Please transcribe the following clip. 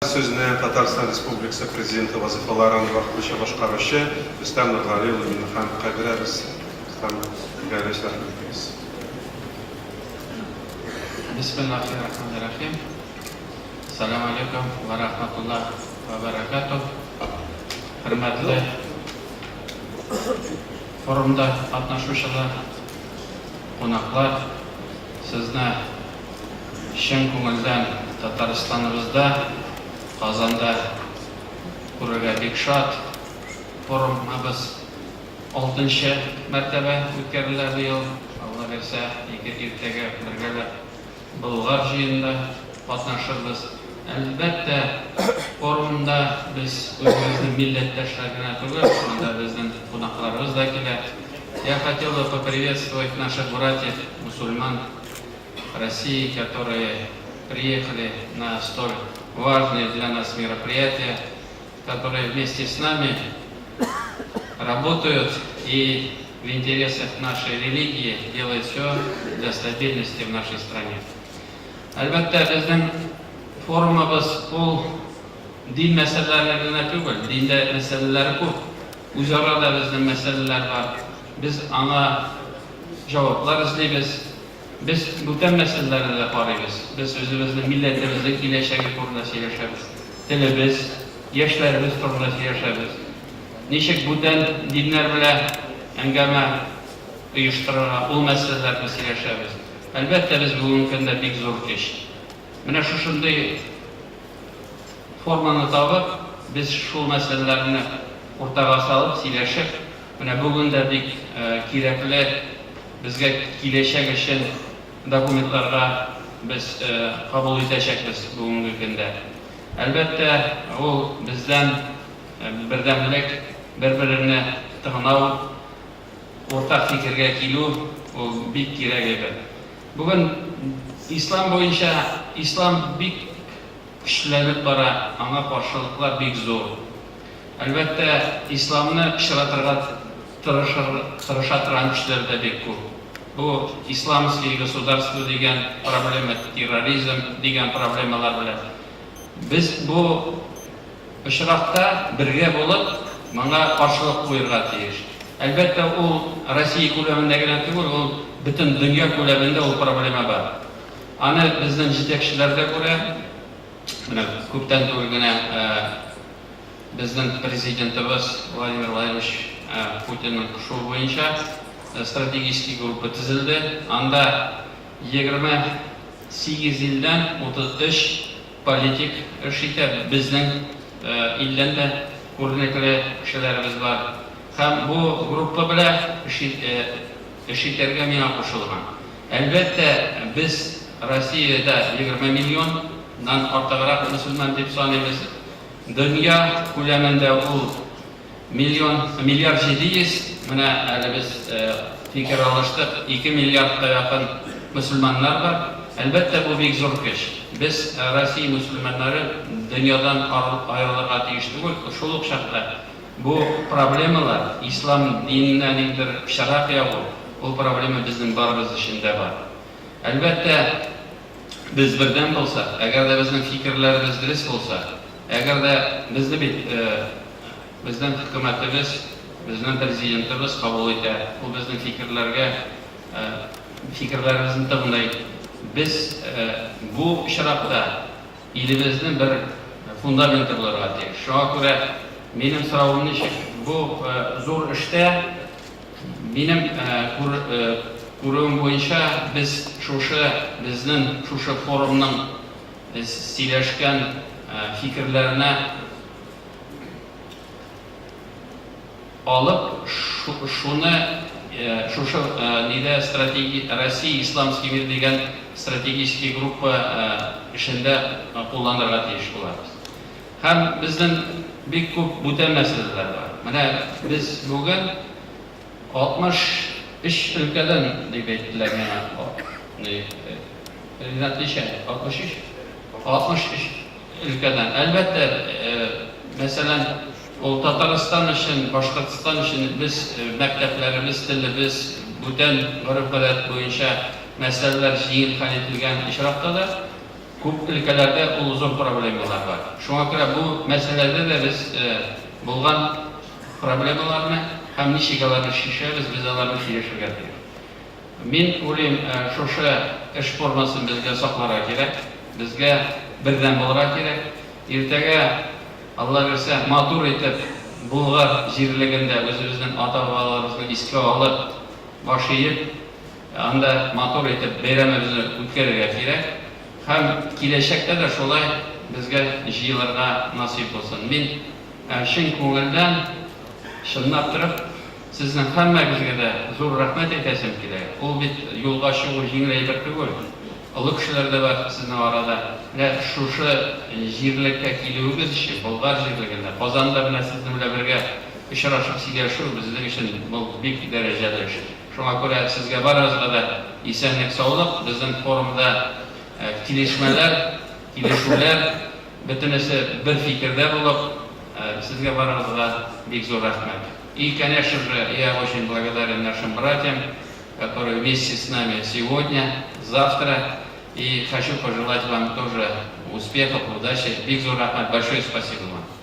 Сүзне Татарстан Республикасы Президенты вазыйфаларын вакытлыча башкаручы Рөстәм Нургали улы Миңнехановка бирәбез. Рөстәм Нургалиевич, рәхим итегез. Бисмиллахи рахмани рахим. Сәлам алейкум ва рахматуллах ва баракатух. Хөрмәтле форумда катнашучылар, кунаклар, сезне Чын күңелдән Татарстаныбызда, Казанда күрергә бик шат. Форумыбыз алтынчы мәртәбә үткәрелә быел. Алла бирсә, ике иртәгә бергәләп Болгар җыенында катнашырбыз. Әлбәттә, форумда без үзебезнең милләттәшләр генә түгел, монда безнең кунакларыбыз да килә. Я хотел бы поприветствовать наших братьев мусульман России, которые приехали на столь важные для нас мероприятия, которые вместе с нами работают и в интересах нашей религии делают все для стабильности в нашей стране. Әлбәттә, безнең форумыбыз ул дин мәсьәләләре генә түгел, диндә мәсьәләләр күп. Үзара да безнең мәсьәләләр бар. Без аңа җаваплар эзлибез. Без бүтән мәсьәләләрне дә карыйбыз. Без үзебезнең милләтебезнең киләчәге турында сөйләшәбез. Телебез, яшьләребез турында сөйләшәбез. Ничек бүтән диннәр белән әңгәмә оештырырга, ул мәсьәләләрне сөйләшәбез. Әлбәттә, без бүгенге көндә бик зур көч. Менә шушындый форманы табып, без шул мәсьәләләрне уртага салып, сөйләшеп, менә бүген дә бик кирәкле безгә киләчәк өчен документларга без кабул итәчәкбез бүгенге көндә. Әлбәттә, ул бездән бердәмлек, бер-береңне тыңлау, уртак фикергә килү, ул бик кирәк әйбер. Бүген ислам буенча ислам бик көчләнеп бара, аңа каршылыклар бик зур. Әлбәттә, исламны пычратырга тырышыр, тырыша торган кешеләр дә бик күп. Бу исламские государство дигән проблема, терроризм дигән проблемалар белән. Без бу очракта бергә булып, моңа каршылык куерга тиеш. Әлбәттә, ул Россия күләмендә генә түгел, ул бөтен дөнья күләмендә ул проблема бар. Аны безнең җитәкчеләр дә күрә. Менә күптән түгел генә безнең Президентыбыз Владимир Владимирович Путинның кушуы буенча стратегический группа төзелде. Анда 28 илдән 33 политик эш итә, безнең илдән дә күренекле кешеләребез бар. Һәм бу группа белән эш итәргә миңа кушылган. Әлбәттә, без Россиядә 20 миллионнан артыграк мөселман дип саныйбыз. Дөнья күләмендә ул Миллион, миллиард 700, менә әле без фикер алыштык, 2 миллиардка якын мөселманнар бар. Әлбәттә, бу бик зур көч. Без, Россия мөселманнары, дөньядан аерылырга тиеш түгел. Шул ук чакта бу проблемалар, ислам диненә ниндидер пычрак ягу, ул проблема безнең барыбыз өчен дә бар. Әлбәттә, без бердәм булсак, әгәр дә безнең фикерләребез дөрес булса, әгәр дә безне бит безнең хөкүмәтебез, безнең президентыбыз кабул итә, ул безнең фикерләргә, фикерләребезне тыңлый. Без бу очракта илебезнең бер фундаменты булырга тиеш. Шуңа күрә минем соравым ничек, бу зур эштә Минем күрүем буенча, без шушы безнең шушы форумның сөйләшкән фикерләренә алып, шуны шушы нидә стратеги Россия исламский мир дигән стратегический группа эшендә кулланырга тиеш булабыз. Һәм безнең бик күп бүтән мәсьәләләр бар. Менә без бүген 63 өлкәдән дип әйттеләр миңа. Ни, Ринат ничә? 63? 63 өлкәдән. Әлбәттә, мәсәлән, ул Татарстан өчен, Башкортстан өчен без мәктәпләребез, телебез, бүтән гореф-гадәт буенча мәсьәләләр җиңел хәл ителгән очракта да, Күп өлкәләрдә ул зур проблемалар бар. Шуңа күрә бу мәсьәләдә дә без булган проблемаларны һәм ничек аларны чишәбез, без аларны сөйләшергә тиеш. Мин уйлыйм, шушы эш формасын безгә сакларга кирәк, безгә бердәм булырга кирәк. Иртәгә, Алла бирсә, матур итеп Болгар җирлегендә үзебезнең ата-бабаларыбызны искә алып, баш иеп, анда матур итеп бәйрәмебезне үткәрергә кирәк. Һәм киләчәктә дә шулай безгә җыелырга насыйп булсын. Мин чын күңелдән, чынлап торып, сезнең һәммәгезгә дә зур рәхмәт әйтәсем килә. Ул бит юлга чыгу җиңел әйбер түгел. Олы кешеләр дә бар сезнең арада. Менә шушы җирлеккә килүегез өчен, Болгар җирлегендә, Казанда менә сезнең белән бергә очрашып сөйләшү безнең өчен бу бик дәрәҗәле эш. Шуңа күрә сезгә барыгызга да исәнлек-саулык, безнең форумда килешмәләр, килешүләр, бөтенесе бер фикердә булып, сезгә барыгызга бик зур рәхмәт. И, конечно же, я очень благодарен нашим братьям, которые вместе с нами сегодня, завтра. И хочу пожелать вам тоже успехов, удачи. Бик зур рәхмәт, большое спасибо вам.